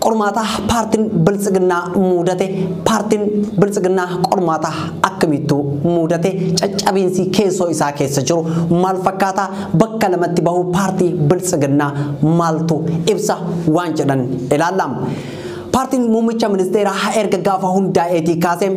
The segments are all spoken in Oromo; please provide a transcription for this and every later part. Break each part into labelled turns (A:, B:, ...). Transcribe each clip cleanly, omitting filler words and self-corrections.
A: Qormaata paartiin biltsiginnaa muudate, paartiin biltsiginnaa qormaata akkamittuu muudate, caccabiinsi keessoo isaa keessa jiru maal fakkaata, bakka lamatti bahu paartii biltsiginnaa maaltu ibsa waan jedhan ilaalla. Paartiin muummicha ministeeraa erga gaafa hundaa'eetii kaasee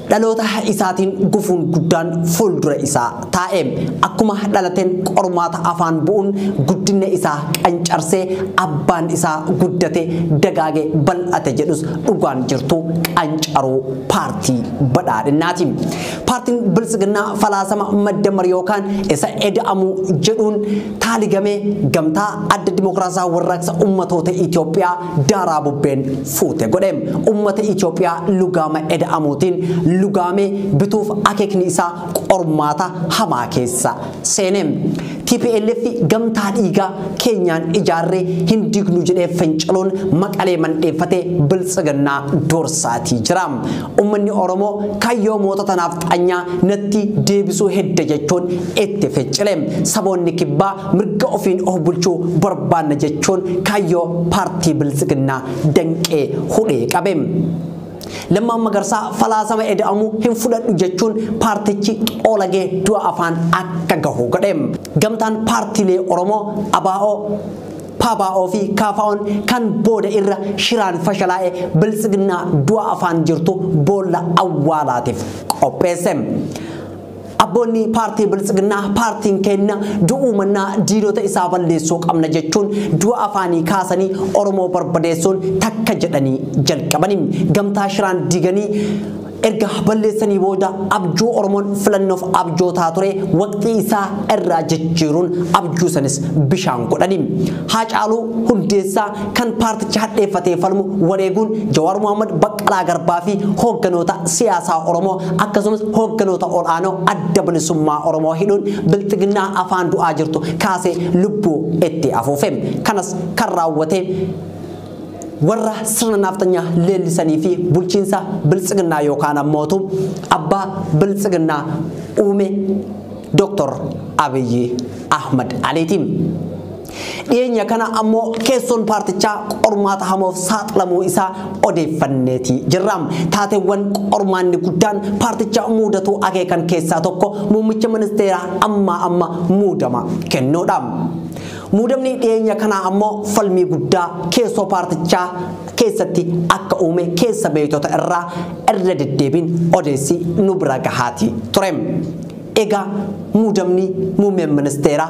A: dhaloota isaatiin gufuun guddaan fuuldura isaa taa'e. Akkuma dhalateen qormaata afaan bu'uun guddina isaa qancarsee abbaan isaa guddate dagaage bal'ate jedhus dhugaan jirtu qancaruu paartii badhaadhinnaati. Paartiin biltsiginnaa falaasama madda marii yookaan isa eda'amuu jedhuun taaligamee gamtaa adda dimokiraasiyaa warraaqsa ummatoota Itoophiyaa daaraa bubbeen fuute godhe. Ummata Itoophiyaa lugaama eda'amuutiin lugaamee bituuf akeekni isaa qormaata hamaa keessa seene. TPLF gamtaa dhiigaa keenyaan ijaarree hin diignu jedhee finciluun maqalee mandheeffatee biltsiginnaa doorsaatii jira. Uummanni Oromoo kaayyoo mootota nafxanyaa natti deebisuu hedda jechuun itti fincile. Saboonni kibbaa mirga ofiin of bulchuu barbaanna jechuun kaayyoo paartii biltsiginnaa danqee hudhee qabe. Lammaan Magarsaa falaasama eda'amuu hin fudhadhu jechuun paartichi xoolagee du'a afaan akka gahu godhe. Gamtaan paartiilee Oromoo ABO, PABO fi KFO'n kan booda irra shiraan fashalaa'e biltsiginnaa du'a afaan jirtu boolla awwaalaatiif qopheesse. Abboonni paartii biltsiginnaa paartiin keenya du'uu mannaa diinota isaa balleessuu qabna jechuun du'a afaanii kaasanii Oromoo barbadeessuun takka jedhanii jalqabanii. Gamtaa shiraan diiganii erga balleessanii booda abjuu Oromoon filannoof abjootaa ture waqtii isaa irraa jijjiiruun abjuu sanis bishaan godhani. Haacaaluu Hundeessaa kan paarticha hadheeffatee falmu wareeguun Jawaar Mohaammed, Baqqalaa Garbaa fi hoogganoota siyaasaa Oromoo akkasumas hoogganoota ol'aanoo adda bilisummaa Oromoo hidhuun biltsiginnaa afaan du'aa jirtu kaasee lubbuu itti afuufe. Kanas kan raawwate warra sirna nafxanyaa leellisanii fi bulchiinsa biltsiginnaa yookaan ammootu abbaa biltsiginnaa uume Dr. Abiyyi Ahmad Aliitiin. Dhiyeenya kana ammoo keessoon paartichaa qormaata hamoof saaxilamuu isaa odeeffanneetii jirra. Taateewwan qormaanni guddaan paartichaa muudatu akeekan keessaa tokko muummicha ministeeraa ammaa amma muudama kennuudha. Muudamni dhiyeenya kanaa ammoo falmii guddaa keessoo paartichaa keessatti akka uume keessa beektota irraa irra deddeebiin odeessi nu bira gahaatii ture. Egaa muudamni muummeen ministeeraa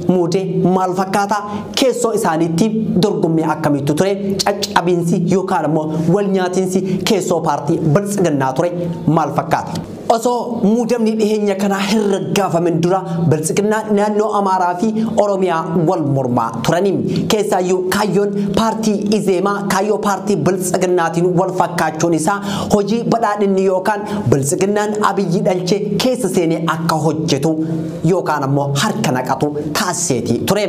A: muudee maal fakkaata? Keessoo isaaniitti dorgommii akkamiitu ture? Caccabiinsi yookaan immoo wal nyaatiinsi keessoo paartii biltsiginnaa ture maal fakkaata? Osoo muudamni dhiyeenya kanaa hin raggaafamin dura biltsiginnaa naannoo Amaaraa fi Oromiyaa wal mormaa turani. Keessaayyuu kaayyoon paartii Izeemaa kaayyoo paartii biltsiginnaatiin wal fakkaachuun isaa hojii badhaadhinni yookaan biltsiginnaan Abiyyi dhalchee keessa seenee akka hojjetu yookaan ammoo harka naqatu taasiseetii ture.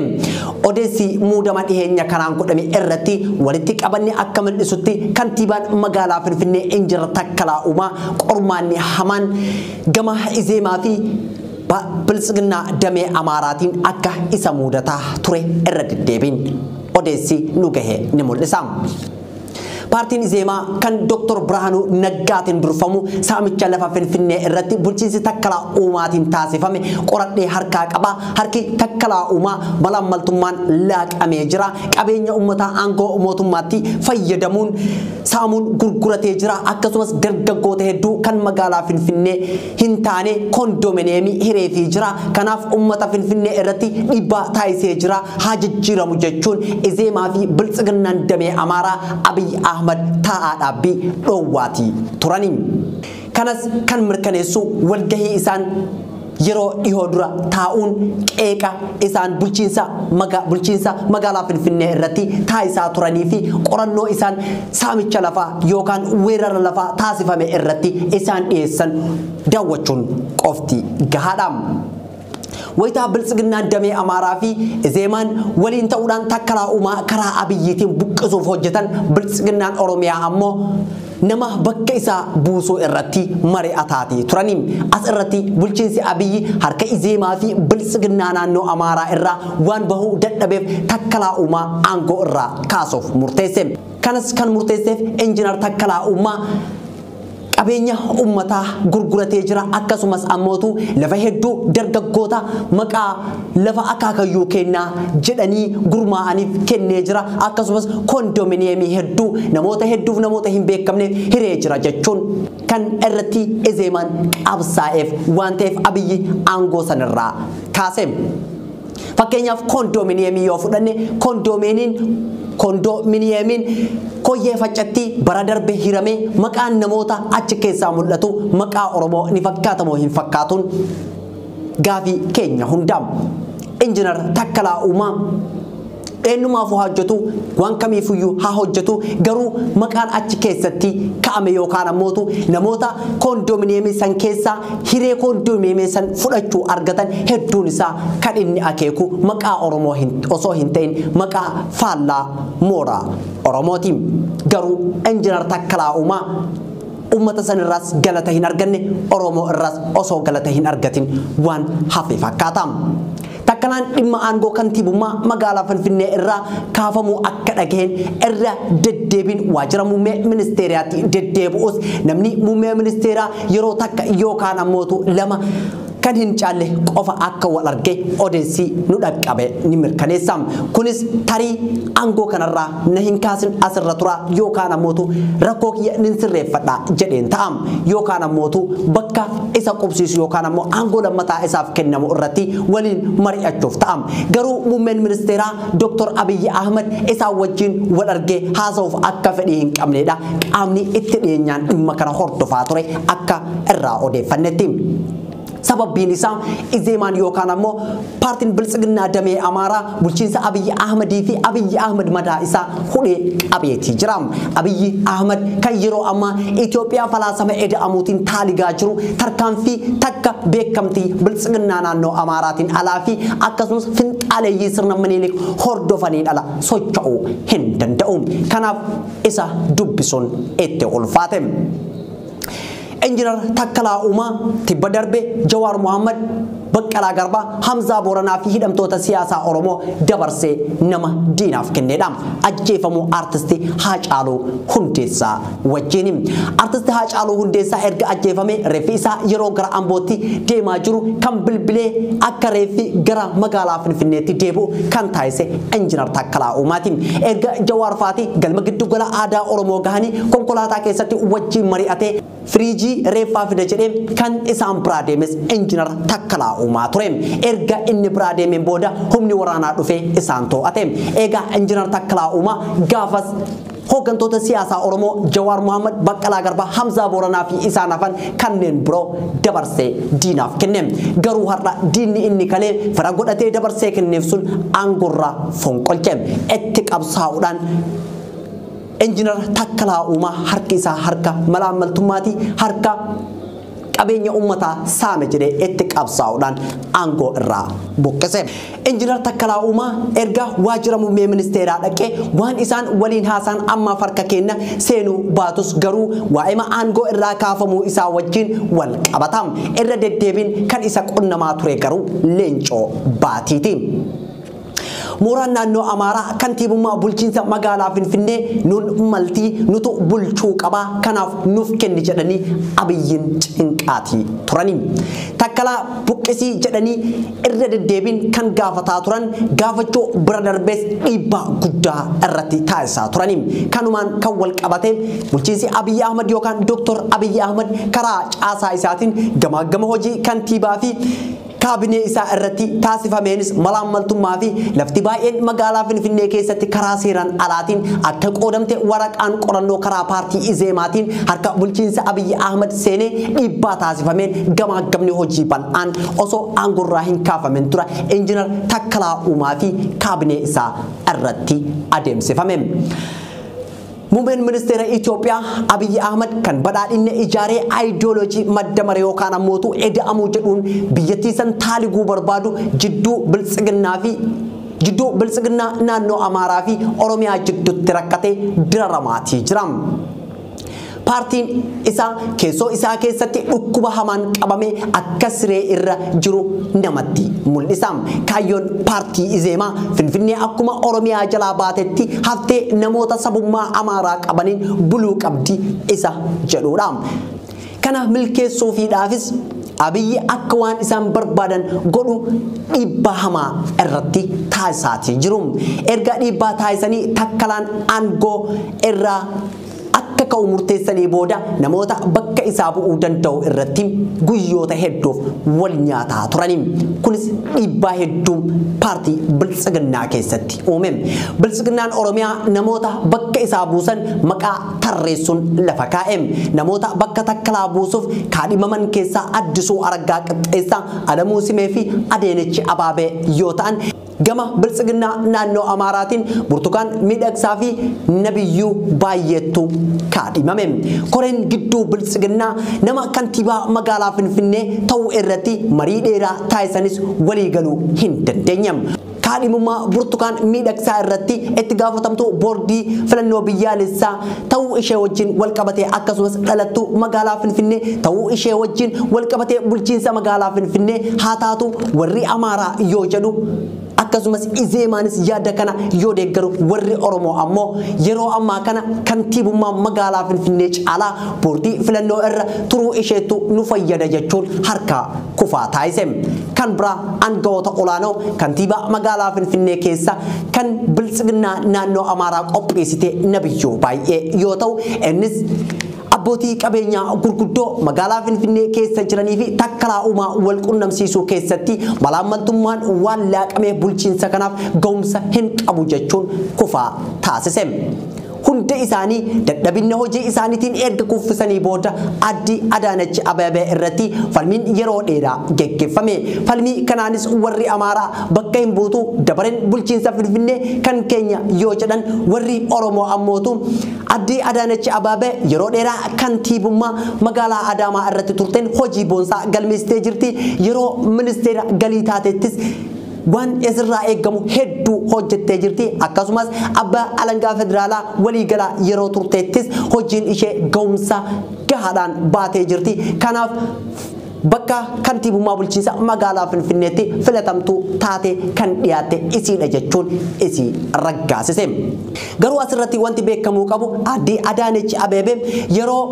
A: Odeessi muudama dhiyeenya kanaan godhame irratti walitti qabanni akka mul'isutti kantiibaan magaalaa Finfinnee Injinar Takkalaa Uumaa qormaanni hamaan gama Izeemaa fi biltsiginnaa damee Amaaraatiin akka isa muudataa ture irra deddeebiin odeessi nu gahe ni mul'isa. Paartiin Izeemaa kan Dr. Birhaanuu Naggaatiin durfamu saamicha lafa Finfinnee irratti bulchiinsi Takkalaa Uumaatiin taasifame qoradhee harkaa qaba. Harki Takkalaa Uumaa malaammaltummaan laaqamee jira. Qabeenya uummataa aangoo mootummaatti fayyadamuun saamuun gurguratee jira. Akkasumas dargaggoota hedduu kan magaalaa Finfinnee hin taane koondoominiyeemii hireefii jira. Kanaaf uummata Finfinnee irratti dhiibbaa taasisee jira. Haa jijjiiramu jechuun Izeemaa fi biltsiginnaan damee Amaaraa Abiyyi Ahmad taa'aa dhaabbii dhoowwaatii turani. Kanas kan mirkaneessu walgahii isaan yeroo dhihoo dura taa'uun qeeqa isaan bulchiinsa magaalaa Finfinnee irratti taasisaa turanii fi qorannoo isaan saamicha lafaa yookaan weerara lafaa taasifame irratti isaan dhiyeessan daawwachuun qofti gahaadha. Wayitaa Biltsiginnaan damee Amaaraa fi Izeemaan waliin ta'uudhaan Takkalaa Uumaa karaa Abiyyiitiin buqqisuuf hojjetan, Biltsiginnaan Oromiyaa ammoo nama bakka isaa buusuu irratti mari'ataatii turanii. As irratti bulchiinsi Abiyyi harka Izeemaa fi Biltsiginnaa naannoo Amaaraa irraa waan bahuu dadhabeef Takkalaa Uumaa aangoo irraa kaasuuf murteesse. Kanas kan murteesseef Injiinar Takkalaa Uumaa qabeenya uummataa gurguratee jira, akkasumas ammootu lafa hedduu dargaggoota maqaa lafa akaakayyuu kennaa jedhanii gurmaa'aniif kennee jira, akkasumas kondominiyeemii hedduu namoota hedduuf namoota hin beekamneef hiree jira jechuun kan irratti Izeemaan qabsaa'eef waan ta'eef Abiyyi aangoo sanirraa kaase. Fakkeenyaaf kondominiyeemii yoo fudhanne, kondominiyeemiin koyyee faccatti bara darbe hiramee maqaan namoota achi keessaa mul'atu maqaa Oromoo ni fakkaatamoo hin fakkaatuun gaafii keenya hundaam. Injiinar Takkalaa Uumaa eenyumaaf haa hojjetu, waan kamiifiyyuu haa hojjetu, garuu maqaan achi keessatti ka'ame yookaan ammootu namoota kondominiyeemii san keessaa hiree kondominiyeemii san fudhachuu argatan hedduun isaa kan inni akeeku maqaa Oromoo osoo hin ta'in maqaa faallaa mooraa Oromooti. Garuu Injiinar Takkalaa Uumaa uummata sanirraas galata hin arganne, Oromoo irraas osoo galata hin argatin waan hafe fakkaata. Takkalaan dhimma aangoo kantiibummaa magaalaa Finfinnee irraa kaafamuu akka dhagaheen irra deddeebiin waajjira muummee ministeeraatti deddeebi'us namni muummee ministeeraa yeroo takka yookaan ammootu lama kan hin caalle qofa akka wal arge odeessi nu dhaqqabe ni mirkaneessa. Kunis tarii aangoo kanarraa na hin kaasin asirra tura yookaan ammootu rakkoo kiyya nin sirreeffadha jedheen ta'am, yookaan ammootu bakka isa qubsiisu yookaan ammoo aangoo lammataa isaaf kennamu irratti waliin mari'achuuf ta'am. Garuu muummeen ministeeraa Dr. Abiyyi Ahmad isaan wajjin wal argee haasa'uuf akka fedhii hin qabnedha. Qaamni itti dhiyeenyaan dhimma kana hordofaa ture akka irraa odeeffannetti. Sababbiin isaa Izeemaan yookaan ammoo paartiin Biltsiginnaa damee Amaaraa bulchiinsa Abiyyi Ahmadii fi Abiyyi Ahmad mataa isaa hudhee qabeetii jira. Abiyyi Ahmad kan yeroo ammaa Itoophiyaa falaasama eda'amuutiin taaligaa jiru tarkaanfii takka beekamtii Biltsiginnaa naannoo Amaaraatiin alaa fi akkasumas finxaaleeyyii sirna Minilik hordofaniin ala socho'uu hin danda'u. Kanaaf isa dubbisuun itti ulfaate. Injiinar Takkalaa Uumaa tibba darbe Jawaar Mohammad, Baqqalaa Garbaa, Hamzaa Booranaa fi hidhamtoota siyaasaa Oromoo dabarsee nama diinaaf kennedha. Ajjeefamuu aartistii Haacaaluu Hundeessaa wajjin. Aartistii Haacaaluu Hundeessaa erga ajjeefamee reeffi isaa yeroo gara Ambootti deemaa jiru kan bilbilee akka reeffi gara magaalaa Finfinneetti deebi'u kan taasise Injiinar Takkalaa Uumaati. Erga Jawaar Faatii galma giddugala aadaa Oromoo gahanii konkolaataa keessatti wajjin mari'atee firiijii reeffaa fida jedhee kan isaan biraa deemes Injiinar Takkalaa Uumaa ture. Erga inni biraa deemeen booda humni waraanaa dhufee isaan to'ate. Egaa Injiinar Takkalaa Uumaa gaafas hooggantoota siyaasaa Oromoo Jawaar Mohammad, Baqqalaa Garbaa, Hamzaa Booranaa fi isaan hafan kanneen biroo dabarsee diinaaf kenne. Garuu har'a diinni inni kalee fira godhatee dabarsee kenneef sun aangoorraa fonqolche. Itti qabsaa'uudhaan Injiinar Takkalaa Uumaa harki isaa harka malaammaltummaatii, harka qabeenya uummataa saame jedhee itti qabsaa'uudhaan aangoo irraa buqqise. Injiinar Takkalaa Uumaa erga waajjira muummee ministeeraa dhaqee waan isaan waliin haasaan ammaaf harka kenna seenuu baatus garuu waa'ima aangoo irraa kaafamuu isaa wajjin wal qabatam. Irra deddeebiin kan isa qunnamaa ture garuu Leencoo Baatiiti. Mooraan naannoo Amaaraa kantiibummaa bulchiinsa magaalaa Finfinnee nun maltii nutu bulchuu qabaa kanaaf nuuf kenni jedhanii Abiyyiin cinqaatii turanii. Takkalaa buqqisii jedhanii irra deddeebiin kan gaafataa turan gaafachuu bira darbees dhiibbaa guddaa irratti taasisaa turanii. Kanumaan kan wal qabate bulchiinsi Abiyyi Ahmad yookaan Dr. Abiyyi Ahmad karaa caasaa isaatiin gamaagama hojii kantiibaa fi kaabinee isaa irratti taasifameenis malaammaltummaa fi lafti baay'een magaalaa Finfinnee keessatti karaa seeraan alaatiin akka qoodamte waraqaan qorannoo karaa paartii Izeemaatiin harka bulchiinsa Abiyyi Ahmad seenee dhiibbaa taasifameen gamaagamni hojii bal'aan osoo aangoorraa hin kaafamin tura Injiinar Takkalaa Uumaa fi kaabinee isaa irratti adeemsifame. Muummeen ministeera Itoophiyaa Abiyyi Ahmad kan badhaadhina ijaaree aayidiyooloojii madda maree yookaan ammootu eda'amuu jedhuun biyyattii san taaliguu barbaadu jidduu biltsiginnaa fi jidduu biltsiginnaa naannoo Amaaraa fi Oromiyaa jidduutti rakkatee diraramaatii jira. Paartiin isaa keessoo isaa keessatti dhukkuba hamaan qabame akka siree irra jiru namatti mul'isa. Kaayyoon paartii Izeemaa Finfinnee akkuma Oromiyaa jalaa baatetti haftee namoota sabummaa Amaaraa qabaniin buluu qabdi isa jedhudha. Kana milkeessuufiidhaafis Abiyyi akka waan isaan barbaadan godhu dhiibbaa hamaa irratti taasisaatii jiru. Erga dhiibbaa taasisanii takkalaan aangoo irraa akka ka'u murteessanii booda namoota bakka isaa bu'uu danda'u irratti guyyoota hedduuf wal nyaataa turani. Kunis dhiibbaa hedduu paartii Biltsiginnaa keessatti uume. Biltsiginnaan Oromiyaa namoota bakka isaa buusan maqaa tarreessuun lafa kaa'e. Namoota bakka takkalaa buusuuf kaadhimaman keessaa Addisuu Araggaa Qixxeessaa, Alamuu Simee fi Adeenechi Abaabee yoo ta'an gama Biltsiginnaa naannoo Amaaraatiin Burtukaan Miidhagsaa fi Nabiyyuu baay'eetu kaadhimame. Koreen gidduu Biltsiginnaa nama kantiibaa magaalaa Finfinnee ta'uu irratti marii dheeraa taasisanis waliigaluu hin dandeenye. Kaadhimummaa Burtukaan Miidhagsaa irratti itti gaafatamtuu boordii filannoo biyyaalessaa ta'uu ishee wajjin walqabatee akkasumas dhalattuu magaalaa Finfinnee ta'uu ishee wajjin walqabatee bulchiinsa magaalaa Finfinnee haa taatu warri Amaaraa yoo jedhu akkasumas Izeemaanis yaada kana yoo deeggaru warri Oromoo ammoo yeroo ammaa kana kantiibummaa magaalaa Finfinnee caalaa boordii filannoo irra turuu isheetu nu fayyada jechuun harka kufaa taasise. Kan biraa aangawoota olaanoo kantiibaa magaalaa Finfinnee keessa kan Biltsiginnaa naannoo Amaaraa qopheessite Nabiyyuu baay'ee yoo ta'u innis abbootii qabeenyaa gurguddoo magaalaa Finfinnee keessa jiranii fi takkalaa uumaa wal qunnamsiisuu keessatti malaammaltummaan waan laaqamee bulchiinsa kanaaf ga'umsa hin qabu jechuun kufaa taasise. Hunda isaanii dadhabina hojii isaaniitiin erga kuffisanii booda Aadde Adaanach Abeebee irratti falmiin yeroo dheeraa geggeeffame. Falmii kanaanis warri Amaaraa bakka hin buutu dabareen bulchiinsa Finfinnee kan keenya yoo jedhan warri Oromoo ammootu Aadde Adaanach Abeebee yeroo dheeraa kantiibummaa magaalaa Adaamaa irratti turteen hojii boonsaa galmeessitee jirti. Yeroo ministeera galii taatettis waan isirraa eegamu hedduu hojjettee jirti. Akkasumas abbaa alangaa federaalaa waliigalaa yeroo turteettis hojiin ishee ga'umsa gahaadhaan baatee jirti. Kanaaf bakka kantiibummaa bulchiinsa magaalaa Finfinneetti filatamtuu taate kan dhiyaatte isiidha jechuun isii raggaasise. Garuu asirratti wanti beekamuu qabu Aadde Adaanech Abeebee yeroo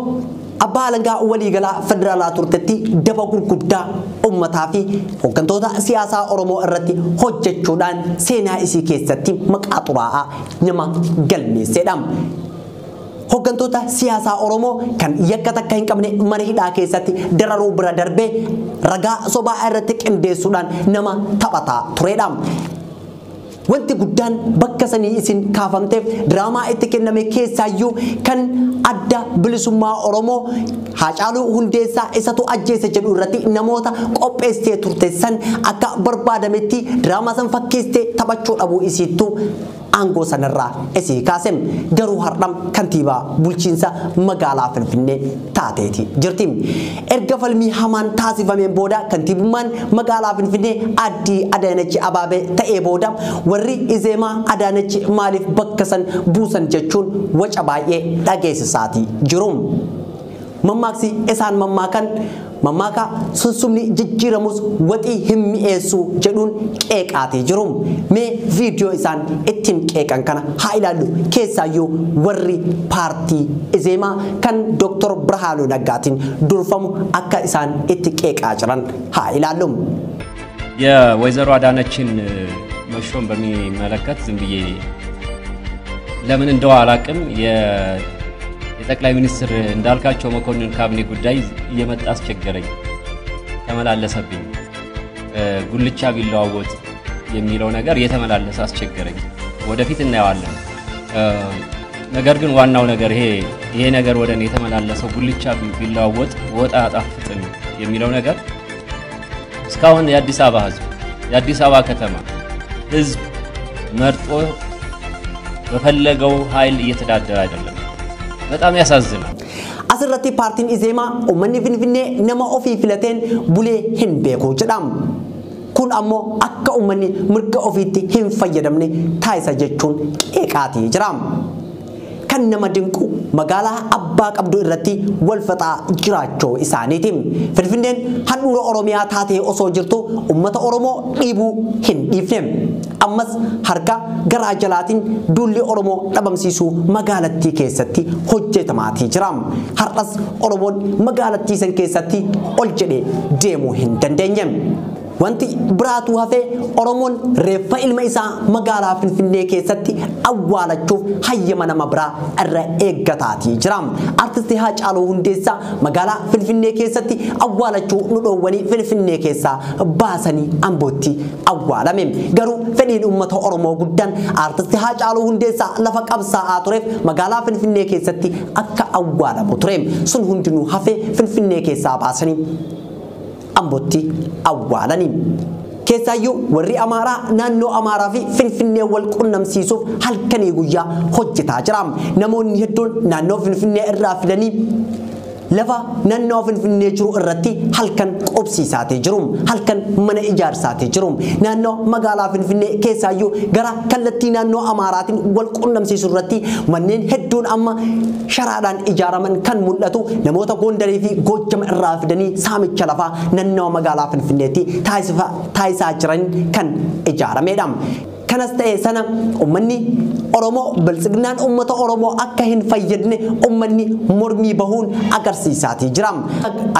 A: abbaa alangaa waliigalaa federaalaa turtetti daba gurguddaa uummataa fi hooggantoota siyaasaa Oromoo irratti hojjechuudhaan seenaa isii keessatti maqaa xuraa'aa nama galmeessedha. Hooggantoota siyaasaa Oromoo kan yakka takka hin qabne mana hidhaa keessatti dararuu bira darbee ragaa sobaa irratti qindeessuudhaan nama taphataa turedha. Wanti guddaan bakka sanii isin kaafamteef diraamaa itti kenname keessaayyuu kan adda bilisummaa Oromoo Haacaaluu Hundeessaa isatu ajjeese jedhu irratti namoota qopheessitee turte san akka barbaadametti diraamaa san fakkeessitee taphachuu dhabuu isiittuu aangoo sanarraa isii kaase. Garuu har'am kantiibaa bulchiinsa magaalaa Finfinnee taateeti jirti. Erga falmii hamaan taasifameen booda kantiibummaan magaalaa Finfinnee Aadde Adaanech Abeebee ta'ee booda warri Izeemaa Adaanech maaliif bakka san buusan jechuun waca baay'ee dhageessisaatii jiru. Mammaaksi isaan mammaakan mammaaka sunsumni jijjiiramus waxii hin mi'eessu jedhuun qeeqaatee jiru. Mee viidiyoo isaan ittiin qeeqan kana haa ilaallu. Keessaayyuu warri paartii Izeemaa kan Dr. Birhaanuu Naggaatiin durfamu akka isaan itti qeeqaa jiran haa ilaallu.
B: የወይዘሮ አዳነችን መሾም በሚመለከት ዝም ብዬ ለምን እንደው አላቅም የጠቅላይ ሚኒስትር እንዳልካቸው መኮንን ካቢኔ ጉዳይ እየመጣ አስቸገረኝ፣ ተመላለሰብኝ። ጉልቻ ቢለዋወጥ የሚለው ነገር እየተመላለሰ አስቸገረኝ። ወደፊት እናየዋለን። ነገር ግን ዋናው ነገር ይሄ ነገር ወደ እኔ የተመላለሰው ጉልቻ ቢለዋወጥ ወጥ አያጣፍጥም የሚለው ነገር እስካሁን የአዲስ አበባ ህዝብ የአዲስ አበባ ከተማ ህዝብ መርጦ በፈለገው ኃይል እየተዳደረ አይደለም። በጣም ያሳዝናል።
A: Asirratti paartiin Izeemaa uummanni Finfinnee nama ofii filateen bulee hin beeku jedhama. Kun ammoo akka uummanni mirga ofiitti hin fayyadamne taasisa jechuun qeeqaatii jira. Kan nama dinqu magaalaa abbaa qabdu irratti wal faxaa jiraachuu isaaniiti. Finfinneen handhuura Oromiyaa taatee osoo jirtu uummata Oromoo dhiibuu hin dhiifne. Ammas harka garaa jalaatiin duulli Oromoo dhabamsiisuu magaalattii keessatti hojjetamaatii jira. Har'as Oromoon magaalattii san keessatti ol jedhee deemuu hin dandeenye. Wanti biraatu hafee Oromoon reeffa ilma isaa magaalaa Finfinnee keessatti awwaalachuuf hayyama nama biraa irra eeggataatii jira. Artisti Haacaaluu Hundeessaa magaalaa Finfinnee keessatti awwaalachuu nu dhoowwanii Finfinnee keessaa baasanii Ambootti awwaalame. Garuu fedhiin uummata Oromoo guddaan artisti Haacaaluu Hundeessaa lafa qabsaa'aa tureef magaalaa Finfinnee keessatti akka awwaalamu ture. Sun hundinuu hafee Finfinnee keessaa baasanii Ambootti awwaalanii. Keessaayyuu warri Amaaraa naannoo Amaaraa fi Finfinnee wal qunnamsiisuuf halkanii guyyaa hojjetaa jira. Namoonni hedduun naannoo Finfinnee irraa fidanii lafa naannoo Finfinnee jiru irratti halkan qubsiisaatii jiru. Halkan mana ijaarsaatii jiru. Naannoo magaalaa Finfinnee keessaayyuu gara kallattii naannoo Amaaraatiin wal qunnamsiisu irratti manneen hedduun amma sharaadhaan ijaaraman kan mul'atu namoota Gondarii fi Goojjama irraa fidanii saamicha lafaa naannoo magaalaa Finfinneetti taasisaa jiran kan ijaaramedha. Kanas ta'e sana uummanni Oromoo biltsignaan uummata Oromoo akka hin fayyadne uummanni mormii bahuun agarsiisaatii jira.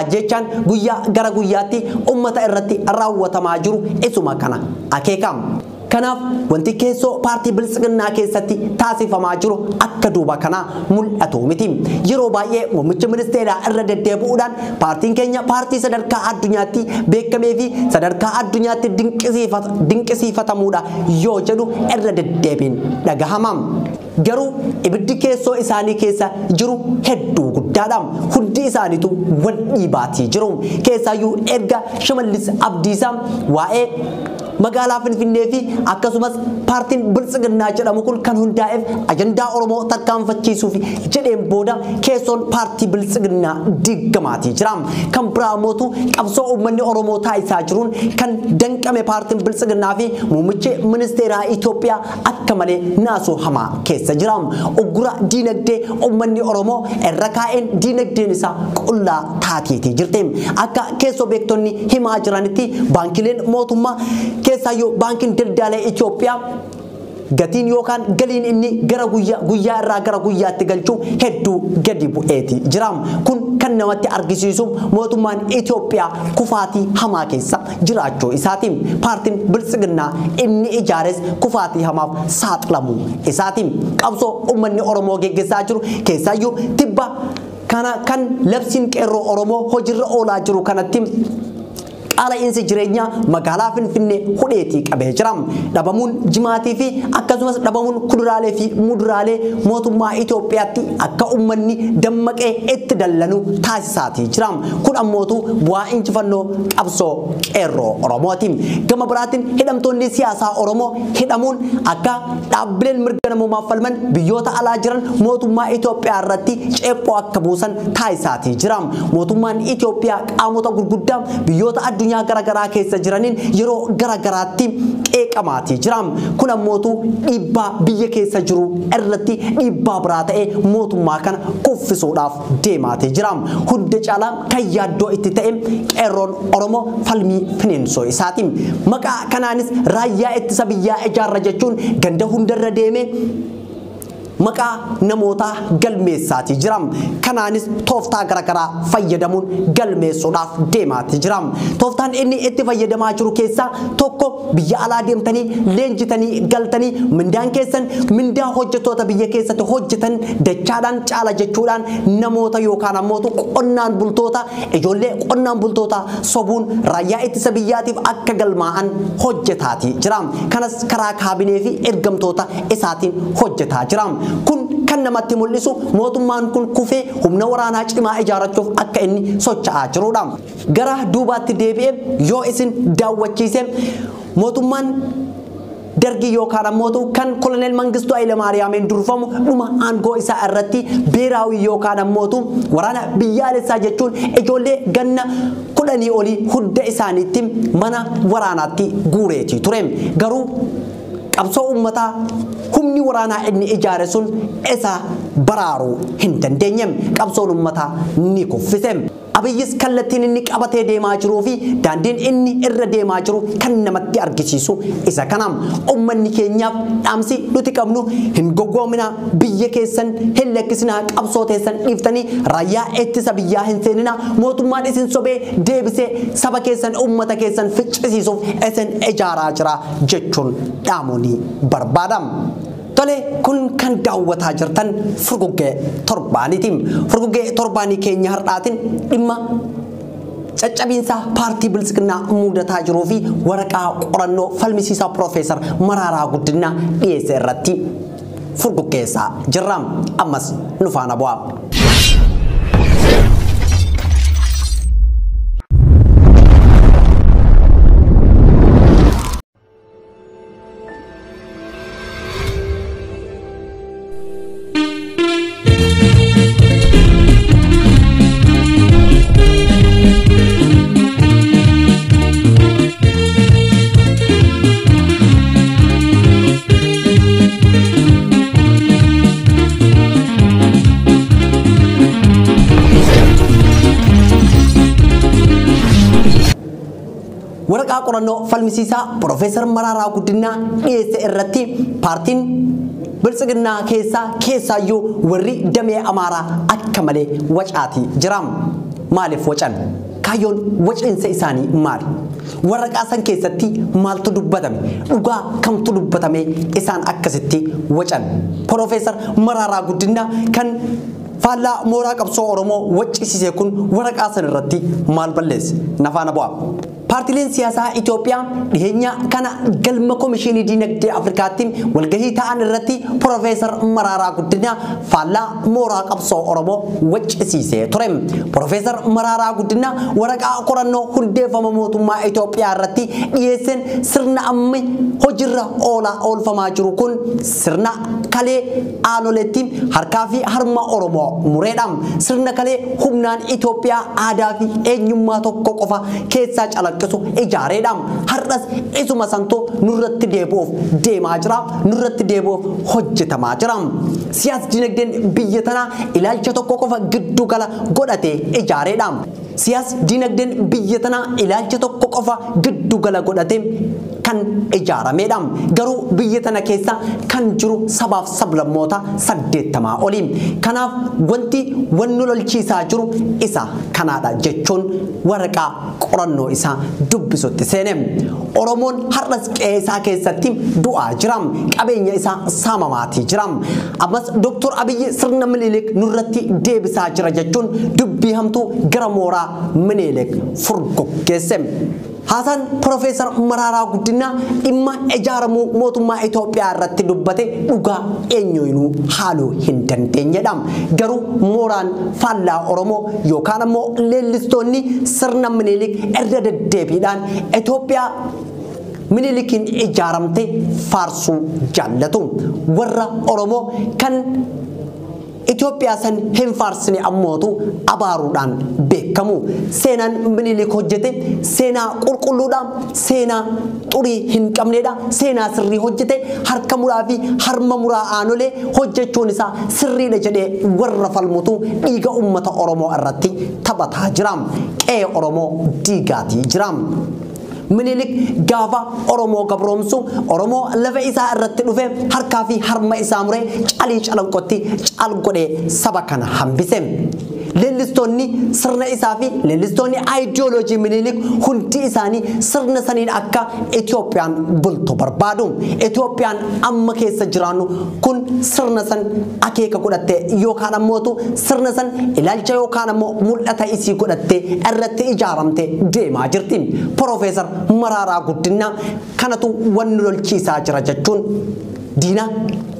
A: Ajjechaan guyyaa gara guyyaatti uummata irratti raawwatamaa jiru isuma kana akeeka. Kanaaf wanti keessoo paartii biltsiginnaa keessatti taasifamaa jiru akka duuba kanaa mul'atu miti. Yeroo baay'ee muummichi ministeeraa irra deddeebi'uudhaan paartiin keenya paartii sadarkaa addunyaatti beekamee fi sadarkaa addunyaatti dinqisiifatamuudha yoo jedhu irra deddeebiin dhagahama. Garuu ibiddi keessoo isaanii keessa jiru hedduu guddaadha. Hundi isaaniitu wal dhiibaatii jiru. Keessaayyuu erga Shimallis Abdiisaa waa'ee magaalaa Finfinnee fi akkasumas paartiin Biltsiginnaa jedhamu kun kan hundaa'eef ajandaa Oromoo tarkaanfachiisuuf jedheen booda keessoon paartii Biltsiginnaa diigamaatii jira. Kan biraa mootu qabsoo uummanni Oromoo taasisaa jiruun kan danqame paartiin Biltsiginnaa fi muummichi ministeeraa Itoophiyaa akka malee naasoo hamaa keessa jira. Uggura diinagdee uummanni Oromoo irra kaa'een diinagdeen isaa qullaa taateetii jirti. Akka keessoo beektonni himaa jiranitti baankileen mootummaa keessaayyuu baankiin daldala Itoophiyaa gatiin yookaan galiin inni gara guyyaa irraa gara guyyaatti galchuu hedduu gadi bu'eeti jira. Kun kan namatti argisiisu mootummaan Itoophiyaa kufaatii hamaa keessa jiraachuu isaati. Paartiin Biltsiginnaa inni ijaares kufaatii hamaaf saaxilamuu isaati. Qabsoo uummanni Oromoo geggeessaa jiru keessaayyuu tibba kana kan labsiin qeerroo Oromoo hojiirra oolaa jiru kanatti qaala'insi jireenyaa magaalaa Finfinnee hudheetii qabee jira. Dhabamuun jimaatii fi akkasumas dhabamuun kuduraalee fi muduraalee mootummaa Itoophiyaatti akka uummanni dammaqee itti dallanu taasisaatii jira. Kun ammootu bu'aa injifannoo qabsoo qeerroo Oromooti. Gama biraatiin hidhamtoonni siyaasaa Oromoo hidhamuun akka dhaabbileen mirga namoomaaf falman biyyoota alaa jiran mootummaa Itoophiyaa irratti ceephoo akka buusan taasisaatii jira. Mootummaan Itoophiyaa qaamota gurguddaa biyyoota addunyaa garagaraa keessa jiraniin yeroo garagaraatti qeeqamaatii jira. Kun ammootu dhiibbaa biyya keessa jiru irratti dhiibbaa biraa ta'e mootummaa kana kuffisuudhaaf deemaatii jira. Hunda caalaa kan yaaddoo itti ta'e qeerroon Oromoo falmii finiinsoo isaati. Maqaa kanaanis raayyaa ittisa biyyaa ijaarra jechuun ganda hundarra deemee maqaa namoota galmeessaatii jira. Kanaanis tooftaa garagaraa fayyadamuun galmeessuudhaaf deemaatii jira. Tooftaan inni itti fayyadamaa jiru keessaa tokko biyya alaa deemtanii leenjitanii galtanii mindaan keessan mindaa hojjettoota biyya keessatti hojjetan dachaadhaan caala jechuudhaan namoota yookaan ammoo qonnaan bultoota ijoollee qonnaan bultoota sobuun raayyaa ittisa biyyaatiif akka galmaa'an hojjetaatii jira. Kanas karaa kaabinee fi ergamtoota isaatiin hojjetaa jira. Kun kan namatti mul'isu mootummaan kun kufee humna waraanaa cimaa ijaarrachuuf akka inni socho'aa jirudha. Gara duubaatti deebi'ee yoo isin daawwachiise mootummaan Dargii yookaan ammoo kan Koloneel Mangistuu Hayilamaariyaamiin durfamu dhuma aangoo isaa irratti beeraawii yookaan ammoo waraana biyyaalessaa jechuun ijoollee ganna 10 olii hunda isaaniitti mana waraanaatti guureetii ture. Garuu qabsoo uummataa humni waraanaa inni ijaare sun isa baraaruu hin dandeenye. Qabsoon uummataa ni kuffise. Abiyyis kallattiin inni qabatee deemaa jiruu fi daandiin inni irra deemaa jiru kan namatti argisiisu isa kanaam. Uummanni keenyaaf dhaamsi nuti qabnu hin gowwoomina, biyya keessan hin lakkisinaa, qabsoo teessan dhiiftanii raayyaa ittisa biyyaa hin seeninaa, mootummaan isin sobee deebisee saba keessan uummata keessan ficcisiisuuf isin ijaaraa jira jechuun dhaamuun ni barbaadam. Tole kun kan daawwataa jirtan furguggee torbaaniiti. Furguggee torbaanii keenya har'aatiin dhimma caccabiinsa paartii Biltsiginnaa mudataa jiruu fi waraqaa qorannoo falmisiisaa Piroofeesar Mararaa Guddinaa dhiyeesse irratti furguggeessaa jirra. Ammas nu faana bu'aa. Waraqaa qorannoo falmisiisaa Piroofeesar Mararaa Guddinaa dhiyeesse irratti paartiin Biltsiginnaa keessaayyuu warri damee Amaaraa akka malee wacaatii jira. Maaliif wacan? Kaayyoon waciinsa isaanii maali? Waraqaa san keessatti maaltu dubbatame? Dhugaa kamtu dubbatame isaan akkasitti wacan? Piroofeesar Mararaa Guddinaa kan faallaa mooraa qabsoo Oromoo waccisiise kun waraqaa san irratti maal balleesse? Nafaana bu'aa. Paartileen siyaasaa Itoophiyaa dhiyeenya kana galma Komishinii Diinagdee Afrikaatti walgahii ta'an irratti Piroofeesar Mararaa Guddinaa faallaa mooraa qabsoo Oromoo waccisiisee ture. Piroofeesar Mararaa Guddinaa waraqaa qorannoo hundeeffama mootummaa Itoophiyaa irratti dhiyeesseen sirna amma hojiirra oolaa oolfamaa jiru kun sirna kalee aanoleetti harkaa fi harma Oromoo mureedha. Sirna kalee humnaan Itoophiyaa aadaa fi eenyummaa tokko qofa keessaa calaqqisu ijaareedha. Har'as isuma santu nurratti deebi'uuf deemaa jira, nurratti deebi'uuf hojjetamaa jira. Siyaas dinagdeen biyya tanaa ilaalcha tokko qofa giddu gala godhatee ijaareedha. Siyaas dinagdeen biyya tanaa ilaalcha tokko qofa giddu gala godhatee kan ijaaramedha. Garuu biyya tana keessa kan jiru sabaaf sablammoota 80 oli. Kanaaf wanti wannu lolchiisaa jiru isa kanaadha jechuun waraqaa qorannoo isaa dubbisutti seene. Oromoon har'as qe'ee isaa keessatti du'aa jira. Qabeenya isaa saamamaatii jira. Ammas Dooktor Abiyyi sirna Minilik nurratti deebisaa jira jechuun dubbii hamtuu gara mooraa Minilik furguggeesse. Haasaan Piroofeesar Mararaa Guddinaa dhimma ijaaramuu mootummaa Itoophiyaa irratti dubbate dhugaa eenyuunuu haaluu hin dandeenyedha. Garuu mooraan faallaa Oromoo yookaan ammoo leellistoonni sirna Minilik irra deddeebiidhaan Itoophiyaa Minilikiin ijaaramte faarsuu jaallatu. Warra Oromoo kan Itoophiyaa san hin faarsine ammootu abaaruudhaan beekamu. Seenaan Minilik hojjete seenaa qulqulluudha, seenaa xurii hin qabneedha, seenaa sirrii hojjete harka muraa fi harma muraa aanolee hojjechuun isaa sirriidha jedhee warra falmutu dhiiga uummata Oromoo irratti taphataa jira. Qe'ee Oromoo diigaatii jira. Minilik gaafa Oromoo gabroomsu Oromoo lafa isaa irratti dhufe harkaa fi harma isaa muree calii calanqotti cal godhee saba kana hambise. Leellistoonni sirna isaa fi leellistoonni aayidiyooloojii Minilik hundi isaanii sirna saniin akka Itoophiyaan bultu barbaadu. Itoophiyaan amma keessa jiraannu kun sirna san akeeka godhattee yookaan ammootu sirna san ilaalcha yookaan ammoo mul'ata isii godhattee irratti ijaaramtee deemaa jirti. Piroofeesar Mararaa Guddinaa kanatu wanni lolchiisaa jira jechuun diina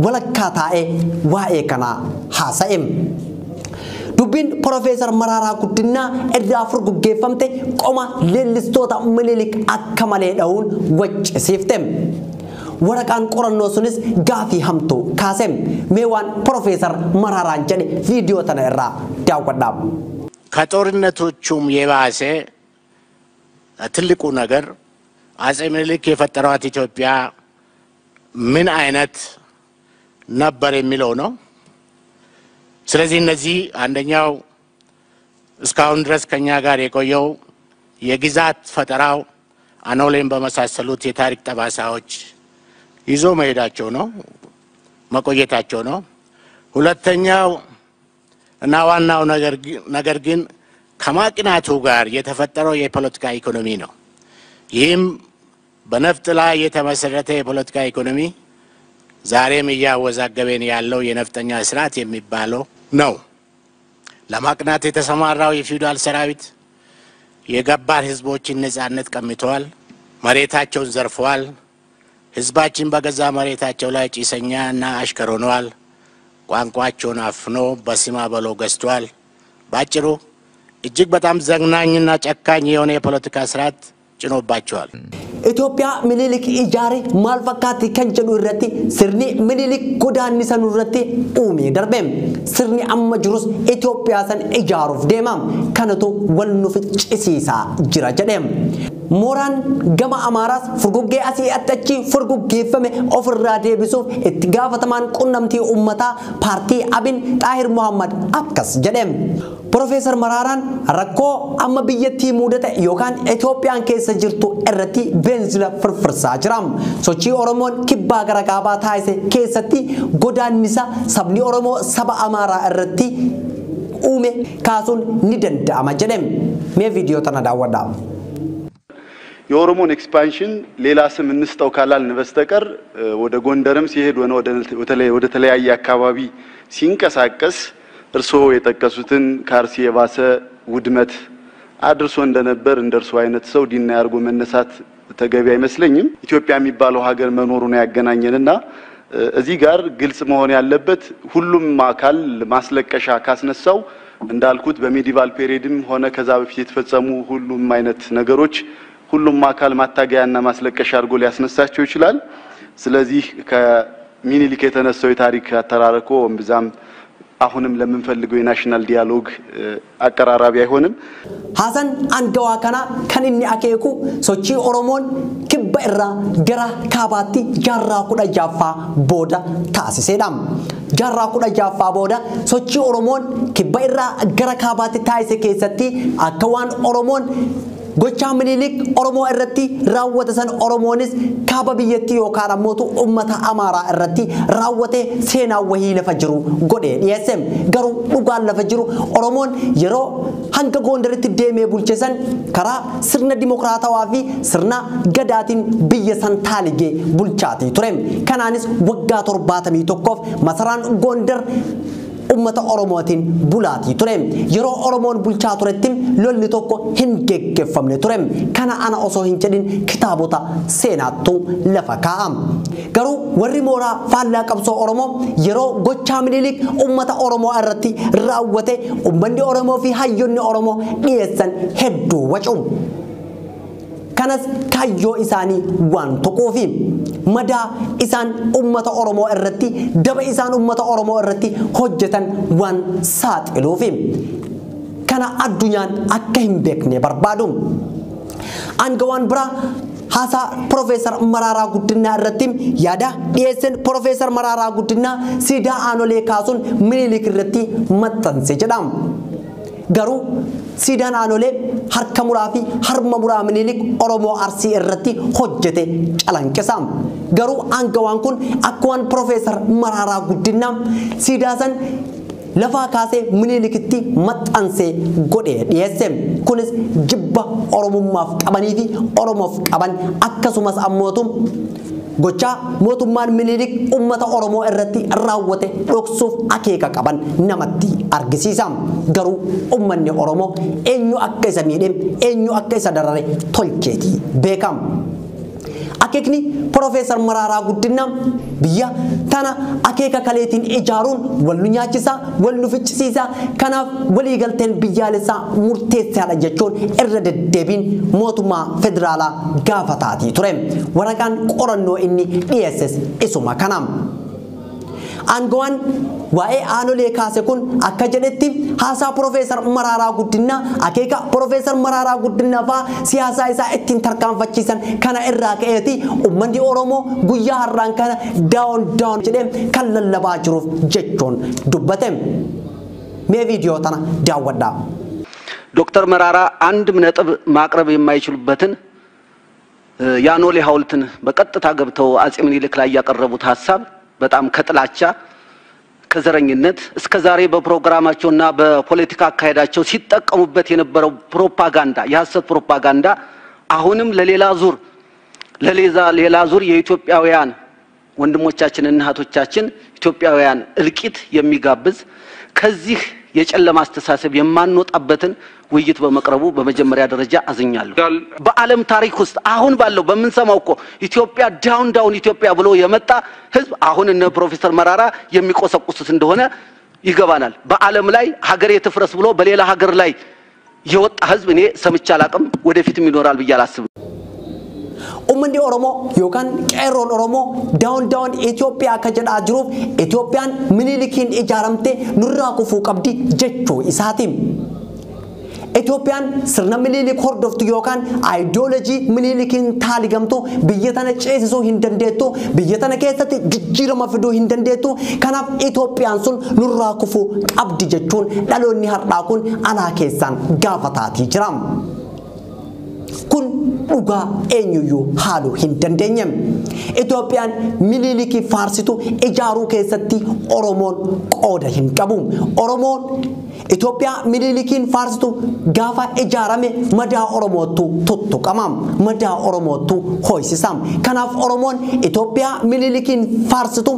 A: walakkaa taa'ee waa'ee kanaa haasa'e. Dubbiin Piroofeesar Mararaa Guddinaa irraa furguggeeffamte qoma leellistoota Minilik akka malee dha'uun waccisiifte. Waraqaan qorannoo sunis gaafii hamtuu kaase. Mee waan Profeesar Maraaraan jedhe viidiyoo tana irraa daawwadhaa.
C: ከጦርነቶቹም የባሰ ትልቁ ነገር አጼ ምኒልክ የፈጠሯት ኢትዮጵያ ምን አይነት ነበር የሚለው ነው። ስለዚህ እነዚህ አንደኛው እስካሁን ድረስ ከኛ ጋር የቆየው የግዛት ፈጠራው አኖሌን በመሳሰሉት የታሪክ ጠባሳዎች ይዞ መሄዳቸው ነው፣ መቆየታቸው ነው። ሁለተኛው እና ዋናው ነገር ግን ከማቅናቱ ጋር የተፈጠረው የፖለቲካ ኢኮኖሚ ነው። ይህም በነፍጥ ላይ የተመሰረተ የፖለቲካ ኢኮኖሚ ዛሬም እያወዛገበን ያለው የነፍጠኛ ስርዓት የሚባለው ነው። ለማቅናት የተሰማራው የፊውዳል ሰራዊት የገባር ህዝቦችን ነጻነት ቀምተዋል፣ መሬታቸውን ዘርፈዋል። ህዝባችን በገዛ መሬታቸው ላይ ጭሰኛ እና አሽከር ሆነዋል። ቋንቋቸውን አፍኖ በስማ በሎ ገዝተዋል። ባጭሩ እጅግ በጣም ዘግናኝና ጨካኝ የሆነ የፖለቲካ ስርዓት ጭኖባቸዋል።
A: Itoophiyaa Minilik ijaare maal fakkaatti kan jedhu irratti sirni Minilik godaannisa nurratti uume darbe. Sirni amma jirus Itoophiyaa san ijaaruuf deema. Kanatu wal nu ficcisiisaa jira jedhe. Mooraan gama Amaaraas furguggee asii achi furguggeeffame ofirraa deebisuuf itti gaafatamaan qunnamtii uummataa paartii Abin Xaahir Muhammad akkas jedhe. Profeesar Maraaraan rakkoo amma biyyattii mudate yookaan Itoophiyaan keessa jirtu irratti beenzila firfirsaa jira. Sochii Oromoon kibbaa gara kaabaa taasise keessatti godaannisa sabni Oromoo saba Amaaraa irratti uume kaasuun ni danda'ama jedhe. Mee viidiyoo tana daawwadhaa.
D: የኦሮሞን ኤክስፓንሽን ሌላ ስም እንስጠው ካላልን በስተቀር ወደ ጎንደርም ሲሄድ ሆነ ወደ ተለያየ አካባቢ ሲንቀሳቀስ እርስዎ የጠቀሱትን ካርሲ የባሰ ውድመት አድርሶ እንደነበር እንደርሶ አይነት ሰው ዲና ያርጎ መነሳት ተገቢ አይመስለኝም። ኢትዮጵያ የሚባለው ሀገር መኖሩን ያገናኘንና እዚህ ጋር ግልጽ መሆን ያለበት ሁሉም አካል ማስለቀሻ ካስነሳው እንዳልኩት በሜዲቫል ፔሪየድም ሆነ ከዛ በፊት የተፈጸሙ ሁሉም አይነት ነገሮች ሁሉም አካል ማታገያና ማስለቀሻ አድርጎ ሊያስነሳቸው ይችላል። ስለዚህ ከሚኒሊክ የተነሳው የታሪክ አተራረኮ እምብዛም አሁንም ለምንፈልገው የናሽናል ዲያሎግ አቀራራቢ አይሆንም።
A: Haasaan aangawaa kanaa kan inni akeeku sochii Oromoon kibba irraa gara kaabaatti jaarraa 16ffaa booda taasisedha. Jaarraa 16ffaa booda sochii Oromoon kibba irraa gara kaabaatti taasise keessatti akka waan Oromoon gochaa Minilik Oromoo irratti raawwate san Oromoonis kaaba biyyattii yookaan ammoo uummata Amaaraa irratti raawwate seenaa wahii lafa jiru godhee dhiyeesse. Garuu dhugaan lafa jiru Oromoon yeroo hanga Gondaritti deemee bulche san karaa sirna dimokiraatawaa fi sirna gadaatiin biyya san taaligee bulchaatii ture. Kanaanis waggaa 71 masaraan Gondar ummata Oromootiin bulaatii ture. Yeroo Oromoon bulchaa turetti lolli tokko hin geggeeffamne ture. Kana ana osoo hin jedhin kitaabota seenaattu lafa kaa'a. Garuu warri mooraa faallaa qabsoo Oromoo yeroo gochaa Minilik ummata Oromoo irratti raawwate ummanni Oromoo fi hayyoonni Oromoo dhiyeessan hedduu wacu. Kanas kaayyoo isaanii waan tuquufi madaa isaan ummata Oromoo irratti daba isaan ummata Oromoo irratti hojjetan waan saaxiluufi kana addunyaan akka hin beekne barbaadu. Aangawaan biraa haasaa Profeesar Mararaa Guddinaa irratti yaada dhiyeessan Profeesar Mararaa Guddinaa siidaa aanolee kaasuun Minilik irratti maxxanse jedha. Garuu siidaan aanolee harka muraa fi harma muraa Minilik Oromoo Arsii irratti hojjete calanqisa. Garuu aangawaan kun akka waan Profeesar Mararaa Guddinaa siidaa san lafaa kaasee Minilikitti maxxansee godhee dhiyeesse. Kunis jibba Oromummaaf qabanii fi Oromoof qaban akkasumas ammootu gochaa mootummaan Minilik ummata Oromoo irratti raawwate dhoksuuf akeeka qaban namatti argisiisa. Garuu ummanni Oromoo eenyu akka isa miidhe eenyu akka isa darare tolcheetii beekama. Akeekni Profeesar Mararaa Guddinaa biyya tana akeeka kaleetiin ijaaruun wal nu nyaachisa, wal nu ficcisiisa, kanaaf waliigalteen biyyaalessaa murteessaadha jechuun irra deddeebiin mootummaa federaalaa gaafataatii ture. Waraqaan qorannoo inni dhiyeesses isuma kana. Aangawaan waa'ee aanolee kaase kun akka jedhetti haasaa Profeesar Mararaa Guddinaa akeeka Profeesar Mararaa Guddinaa fa'aa siyaasaa isaa ittiin tarkaanfachiisan kana irraa ka'eeti uummanni Oromoo guyyaa har'aan kana down down jedhee kan lallabaa jiruuf jechuun dubbate. Mee viidiyoo tana daawwadhaa.
E: ዶክተር መራራ አንድም ነጥብ ማቅረብ የማይችሉበትን ያኖሌ ሐውልትን በቀጥታ ገብተው አጼ ምኒልክ ላይ ያቀረቡት ሐሳብ በጣም ከጥላቻ ከዘረኝነት እስከ ዛሬ በፕሮግራማቸውና በፖለቲካ አካሄዳቸው ሲጠቀሙበት የነበረው ፕሮፓጋንዳ የሐሰት ፕሮፓጋንዳ አሁንም ለሌላ ዙር ለሌላ ዙር የኢትዮጵያውያን ወንድሞቻችንና እህቶቻችን ኢትዮጵያውያን እልቂት የሚጋብዝ ከዚህ የጨለማ አስተሳሰብ የማንወጣበትን ውይይት በመቅረቡ በመጀመሪያ ደረጃ አዝኛለሁ። በዓለም ታሪክ ውስጥ አሁን ባለው በምንሰማው እኮ ኢትዮጵያ down down ኢትዮጵያ ብሎ የመጣ ህዝብ አሁን እነ ፕሮፌሰር መራራ የሚቆሰቁሱት እንደሆነ ይገባናል። በዓለም ላይ ሀገሬ ትፍረስ ብሎ በሌላ ሀገር ላይ የወጣ ህዝብ እኔ ሰምቼ አላቅም፣ ወደፊትም ይኖራል ብዬ አላስብም።
A: Uummanni Oromoo yookaan qeerroon Oromoo down down Itoophiyaa akka jedhaa jiruuf Itoophiyaan Minilikiin ijaaramte nurraa kufuu qabdi jechuu isaati. Itoophiyaan sirna Minilik hordoftu yookaan aayidooloojii Minilikiin taaligamtu biyya tana ceesisuu hin dandeettu, biyya tana keessatti jijjiirama fiduu hin dandeettu. Kanaaf Itoophiyaan sun nurraa kufuu qabdi jechuun dhaloonni har'aa kun alaa keessaan gaafataatii jira. Kun dhugaa eenyuyyuu haaluu hin dandeenye. Itoophiyaan Minilikii faarsitu ijaaruu keessatti Oromoon qooda hin qabu. Oromoon Itoophiyaa Minilikiin faarsitu gaafa ijaarame madaa Oromoottu tuttuqama. Madaa Oromoottu hoysisa. Kanaaf Oromoon Itoophiyaa Minilikiin faarsitu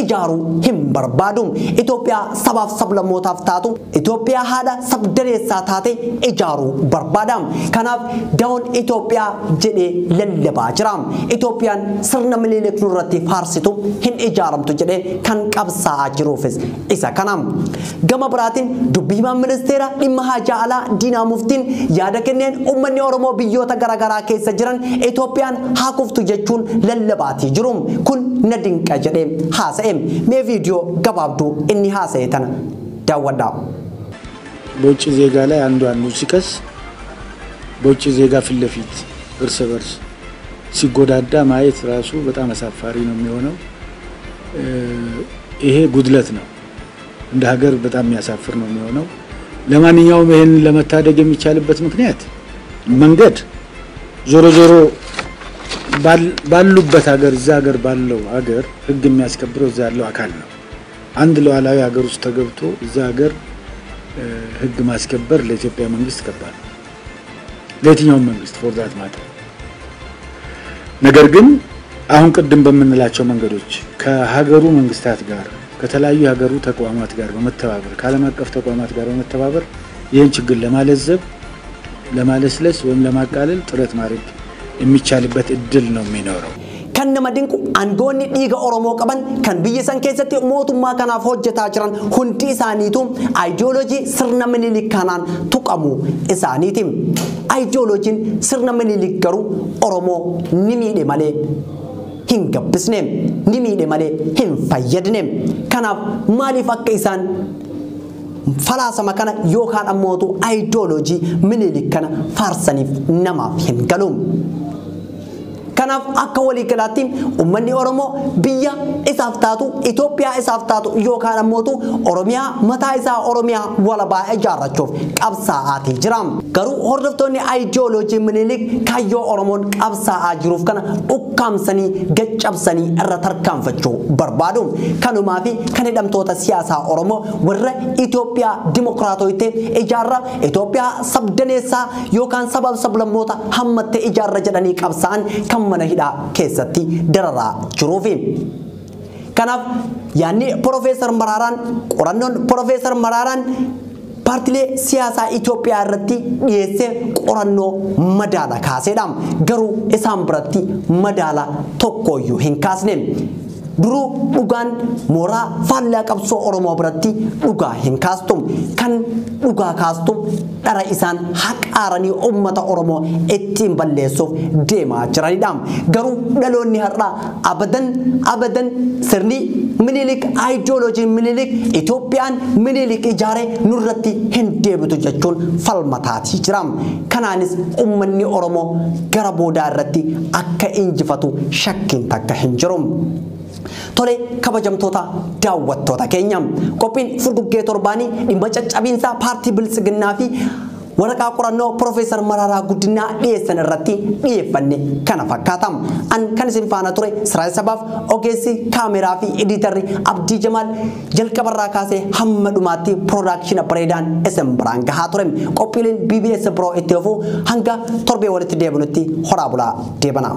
A: ijaaruu hin barbaadu. Itoophiyaa sabaaf sablammootaaf taatu, Itoophiyaa haadha sabdaneessaa taate ijaaruu barbaada. Kanaaf down Itoophiyaa jedhee lallabaa jira. Itoophiyaan sirna Minilik nurratti faarsitu hin ijaaramtu jedhee kan qabsaa'aa jiruufis isa kana. Gama biraatiin dubbii himaan ministeera dhimma haajaa alaa Diinaa Muftiin yaada kenneen uummanni Oromoo biyyoota garaagaraa keessa jiran Itoophiyaan haa kuftu jechuun lallabaatii jiru. Kun na dinqa jedhee haasa'e. Mee viidiyoo gabaabduu inni haasa'e tana daawwadhaa.
F: በውጭ ዜጋ ላይ አንዱ አንዱ ሲከስ በውጭ ዜጋ ፊት ለፊት እርስ በርስ ሲጎዳዳ ማየት ራሱ በጣም አሳፋሪ ነው የሚሆነው። ይሄ ጉድለት ነው፣ እንደ ሀገር በጣም የሚያሳፍር ነው የሚሆነው። ለማንኛውም ይሄን ለመታደግ የሚቻልበት ምክንያት መንገድ ዞሮ ዞሮ ባሉበት ሀገር እዛ ሀገር ባለው ሀገር ህግ የሚያስከብረው እዛ ያለው አካል ነው። አንድ ሉዓላዊ ሀገር ውስጥ ተገብቶ እዛ ሀገር ህግ ማስከበር ለኢትዮጵያ መንግስት ከባድ ነው፣ ለየትኛውም መንግስት for that matter። ነገር ግን አሁን ቅድም በምንላቸው መንገዶች ከሀገሩ መንግስታት ጋር ከተለያዩ የሀገሩ ተቋማት ጋር በመተባበር ከዓለም አቀፍ ተቋማት ጋር በመተባበር ይህን ችግር ለማለዘብ ለማለስለስ ወይም ለማቃለል ጥረት ማድረግ የሚቻልበት እድል ነው የሚኖረው።
A: Kan nama dinqu aangoonni dhiiga Oromoo qaban kan biyya san keessatti mootummaa kanaaf hojjetaa jiran hundi isaaniitu aayidooloojii sirna Minilik kanaan tuqamu isaaniiti. Aayidooloojiin sirna Minilik garuu Oromoo ni miidhe malee hin gabbisne, ni miidhe malee hin fayyadne. Kanaaf maaliif akka isaan falaasama kana yookaan ammootu aayidooloojii Minilik kana faarsaniif namaaf hin galu. Kanaaf akka waliigalaatti uummanni Oromoo biyya isaaf taatu, Itoophiyaa isaaf taatu yookaan ammootu Oromiyaa mataa isaa Oromiyaa walabaa ijaarrachuuf qabsaa'aatii jira. Garuu hordoftoonni aayidooloojii Minilik kaayyoo Oromoon qabsaa'aa jiruuf kana ukkaamsanii gaccabsanii irra tarkaanfachuu barbaadu. Kanumaa fi kan hidhamtoota siyaasaa Oromoo warra Itoophiyaa dimokiraatooyte ijaarra, Itoophiyaa sabdaneessaa yookaan sabaaf sablammoota hammattee ijaarra jedhanii qabsaa'an kan mana hidhaa keessatti dararaa jiruufi. Kanaaf yaadni Profeesar Maraaraan qorannoon Profeesar Maraaraan paartilee siyaasaa Itoophiyaa irratti dhiyeessee qorannoo madaala kaaseedha. Garuu isaan biratti madaala tokkoyyuu hin kaasne. Duruu dhugaan mooraa faallaa qabsoo Oromoo biratti dhugaa hin kaastu. Kan dhugaa kaastu dhara isaan haqaaranii uummata Oromoo ittiin balleessuuf deemaa jiranidha. Garuu dhaloonni har'aa abadan abadan sirni Minilik, aayidiyooloojiin Minilik, Itoophiyaan Minilik ijaare nurratti hin deebitu jechuun falmataatii jira. Kanaanis uummanni Oromoo gara boodaa irratti akka injifatu shakkiin takka hin jiru. Tole, kabajamtoota daawwattoota keenya, qophiin furguggee torbaanii dhimma caccabiinsaa paartii Biltsiginnaa fi waraqaa qorannoo Piroofeesar Mararaa Guddinaa dhiyeessan irratti dhiyeeffanne kana fakkaata. An kan isin faana ture Siraaj Sabaaf, ogeessi kaameraa fi ediitarri Abdii Jamaal jalqabarraa kaasee hamma dhumaatti piroodaakshina bareedaan isin biraan gahaa ture. Qophiileen BBS biroo itti fufuu, hanga torbee walitti deebinutti horaa bulaa deebanaa.